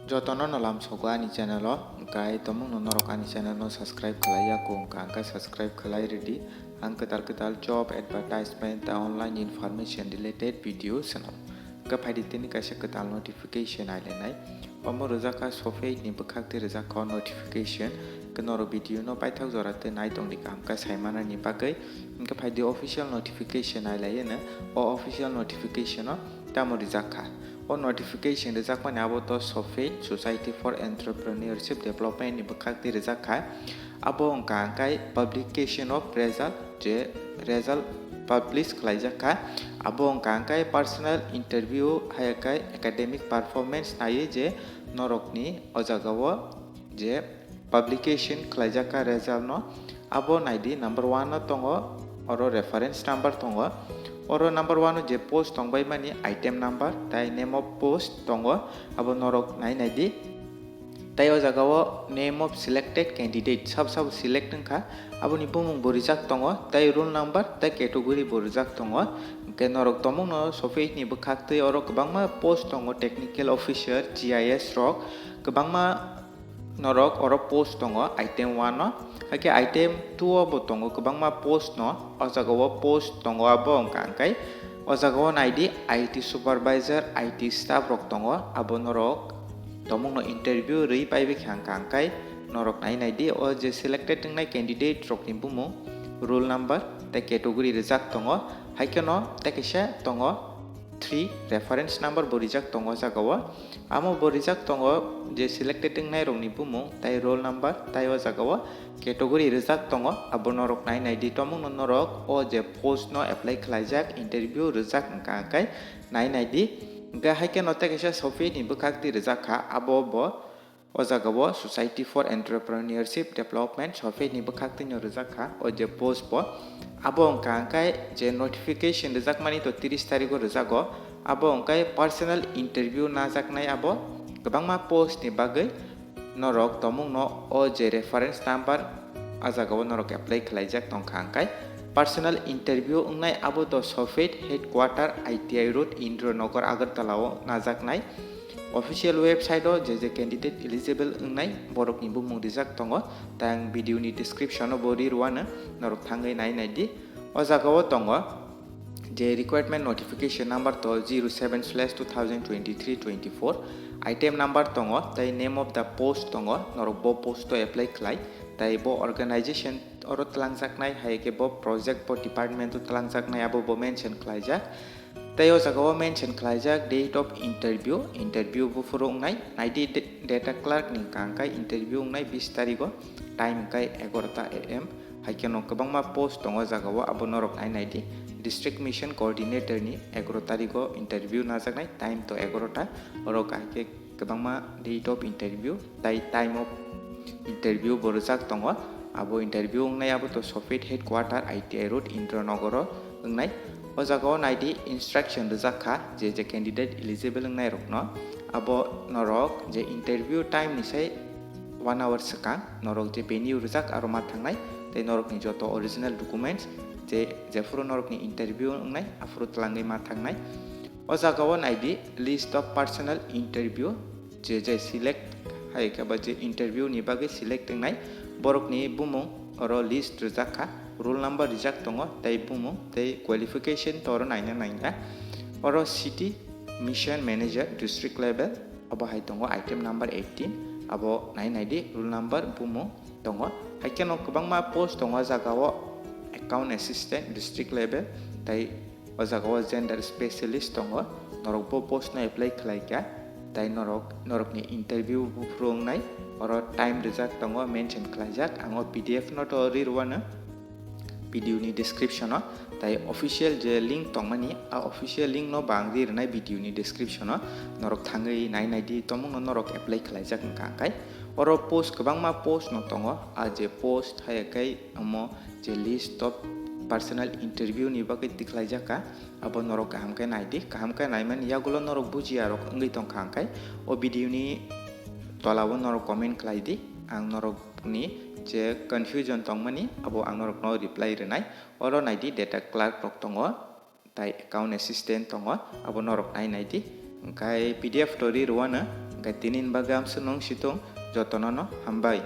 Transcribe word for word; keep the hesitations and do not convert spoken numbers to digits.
Jotono no lamsogo ani channel o, hwnkhe tomungno norok ani channel no subscribe khlai ya kho wngkha, hwnkhe subscribe khlai rwdi. Ang kwtal kwtal job advertisement tei online information related video swnam. Hwnkhe phaidi tini kaisa kwtal notification ailainai. Omo rwjak kha Sofei ni bwkhak tei rwjak kha o notification. Hwnkhe norok video no paithak jora tei nai tongdi kaham khe saimanani bagwi. Hwnkhe phaidi official notification ailaiyano. O official notification o tamo rijak kha. O notification rijakmani abo to Sofei Society for Entrepreneurship Development ni bwkhak twi rijak kha. Abo wngkha hwnkhe publication of result, je result publish khlaijak kha. Abo wngkha hwnkhe personal interview hai khe academic performance naiwi je norokni o jagao je publication khlaijak kha result no. Abo naidi number one no tongo, oro reference number tongo. Oro number one no je post tongbai mani item number tai name of post tongo, abo norok nai naidi. Tai o jagao name of selected candidate sabo sabo select wngkha, aboni bumung bo rijak tongo, tai roll number tai category bo rijak tongo. Hwnkhe norok tomungno Sofei ni bwkhak twi oro kwbangma post tongo, technical officer, G I S rok, kwbangma norok oro post tongo item one o, hakhe item two o bo tongo kwbangma post no. O jagao post tongo, abo wngkha hwnkhe o jagao naidi I T supervisor, I T staff rok tongo, abo norok tomungno interview rwi paibai kha hwnkha hwnkhe norok nai naidi o je selected wngnai candidate rokni bumung, roll number tei category rijak tongo, haikhe no tei kaisa tongo three reference number bo rijak tongo o jagao. Amo bo rijak tongo je selected wngnai rokni bumung tai roll number tai o jagao category rijak tongo, abo norok nai naidi tomungno norok o je post no apply khlaijak interview rijak wngkha hwnkhe nai naidi. Hwnkhe haikhe no tei kaisa Sofei ni bwkhak twi rijak kha, abo bo o jagao Society for Entrepreneurship Development Sofei ni bwkhak twi no rijak kha o je post bo. Abo wngkha hwnkhe je notification rijakmani to tris tarigo rijago, abo wngkhe personal interview najaknai, abo kwbangma post ni bagwi norok tomungno o je reference number a jagao norok apply khlaijak tongkha hwnkhe personal interview wngnai, abo to Sofei headquarter I T I road Indranagar Agartala o najaknai. Official website o je je candidate eligible wngnai borokni bumung rijak tongo, tei ang video ni description o bo ri rwano, norok thangwi nai naidi. O jagao tongo je requirement notification number to zero seven slash two thousand twenty-three twenty-four, item number tongo tei name of the post tongo, norok bo post o apply khlai, tei bo organization oro twlangjaknai, hai khe bo project bo department o twlangjaknai abo bo mention khlaijak. Tei o jagao mention khlaijak date of interview, interview buphuru wngnai, naidi de-, data clerk ni hwnkha hwnkhe interview wngnai bis tarigo, time hwnkhe egarota A M. Haikhe no kwbangma post tongo o jagao, abo norok nai naidi. District Mission Coordinator ni egaro tarigo interview najaknai, time to egarota. Oro hai khe kwbangma date of interview tai time of interview bo rijak tongo. Abo interview wngnai abo to Sofei headquarter I T I road Indranagar o wngnai. O jagao naidi instruction rijak kha je je candidate eligible wngnai rokno. Abo norok je interview time ni sai one hour swkang norok je venue rijak aro ma thangnai, tei norokni joto original documents je jephuru norokni interview wngnai aphuru twlangwi ma thangnai. O jagao naidi list of personal interview, je je select hai khe ba je interview ni bagwi select wngnai borokni bumung oro list rijak kha, roll number rijak tongo tei bumung tei qualification to oro naina nangya. Oro city mission manager district level, obo hai tongo item number eighteen, abo nai naidi roll number bumung tongo. Haikhe no kwbangma post tongo o jagao, account assistant district level, tei o jagao gender specialist tongo, norok bo post no apply khlai kha, tei norok, norokni interview buphuru wngnai, oro time rijak tongo, mention khlaijak, ang o P D F no to ri rwano video ni description o, tei official je link tongmani, a official link no bo ang ri rwnai video ni description o, norok thangwi nai naidi, tomungno norok apply khlaijak wngkha hwnkhe. Oro post kwbangma post no tongo, a je post hai khe omo je list of personal interview ni bagwi tikhlaijak kha, abo norok kaham khe naidi, kaham khe naimani yagulo norok bujiya rok wngwi tongkha hwnkhe o video ni tola o norok comment khlaidi, ang norokni je confusion tongmani abo ang norokno reply rwnai. Oro naidi data clerk rok tongo, tai account assistant tongo, abo norok nai naidi. Hwnkhe P D F to ri rwano, Hwnkhe tini ni bagwi amsuk nung situng, jotono no hambai.